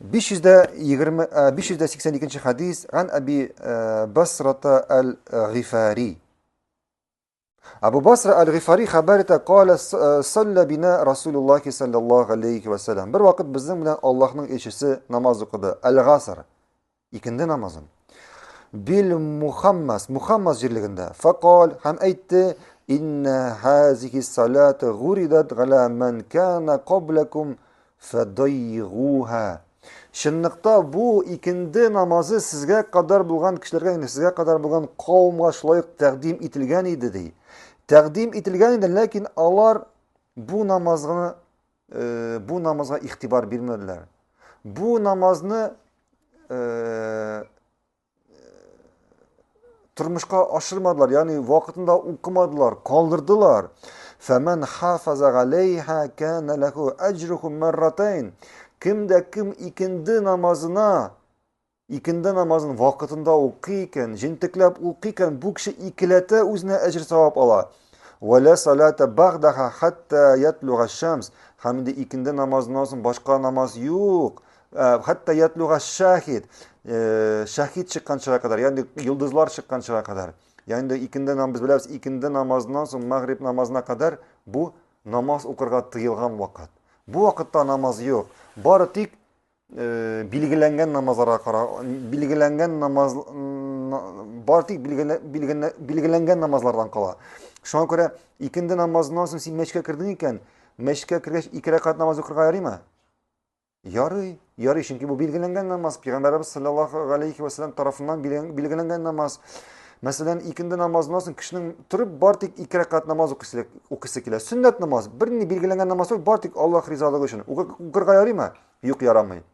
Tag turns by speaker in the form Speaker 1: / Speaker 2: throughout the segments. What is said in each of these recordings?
Speaker 1: 520, 582 хадис ган Әби Басрата әл-Гифари. Абу Басра әл-Гифари хәбәр итә, калә салла бина Расулуллахи саллаллаху алейхи ва саллям. Бер вакыт безнең белән Аллаһның илчесе намаз укыды. Әл-Гаср. Икенде намазын. Бил Мухаммас, Мухаммас җирлегендә. Факал һәм әйтте, Инна хазихи салат гуридат гала ман кана каблакум фадайгуха. Чынлыкта бу икенде намазы сезгә кадәр булган кешеләргә, ягъни сезгә кадәр булган кавымга шулай ук тәкъдим ителгән иде ди. Тәкъдим ителгән иде, ләкин алар бу намазны бу намазга игътибар бирмәделәр. Бу намазны тормышка ашырмадылар, ягъни вакытында укымадылар, калдырдылар. Фәмән хафаза галәйһа кана ләху аҗруху марратайн. Кемдә кем икенде намазына Икенде намазын вакытында укый икән, җентекләп укый икән, бу кеше икеләтә үзенә әҗер савап ала. Вәлә салата багдаха хатта ятлуга шамс. Һәм инде икенде намазыннан соң башка намаз юк. Э, хатта ятлуга шахид. Э, шахид чыкканчыга кадәр, ягъни йолдызлар чыкканчыга кадәр. Ягъни икенде намаз без беләбез, икенде намазыннан соң магриб намазына кадәр бу намаз укырга тыелган вакыт. Бу вакытта намаз юк. Бары тик Э, билгеләнгән намазларга кара билгеләнгән намаз бар тик билгеләнгән намазлардан кала. Шуңа күрә икенде намазыннан соң син мәчеткә кердең икән, мәчеткә кергәч ике рәкәгать намаз укырга ярыймы? Ярый, ярый, чөнки бу билгеләнгән намаз, пәйгамбәребез саллаллаһу алейхи вәсәлләм тарафыннан билгеләнгән намаз. Мәсәлән, икенде намазыннан соң кешенең торып бар тик ике рәкәгать намаз укыйсы, укыйсы килә. Сөннәт намаз, бернинди билгеләнгән намаз түгел, бар тик Аллаһ ризалыгы өчен. Укырга ярыймы? Юк, ярамый.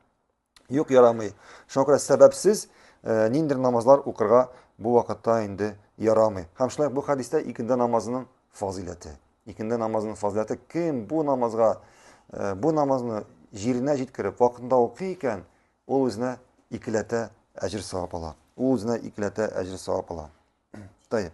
Speaker 1: Юк, ярамый. Шуңа күрә сәбәпсез э, ниндидер намазлар укырга бу вакытта инде ярамый. Һәм шулай бу хәдистә икенде намазының фазыйләте. Икенде намазының фазыйләте кем бу намазга э, бу намазны җиренә җиткереп вакытында укый икән, Ул үзенә икеләтә әҗер савап ала. Ул үзенә икеләтә әҗер савап ала. Тайып.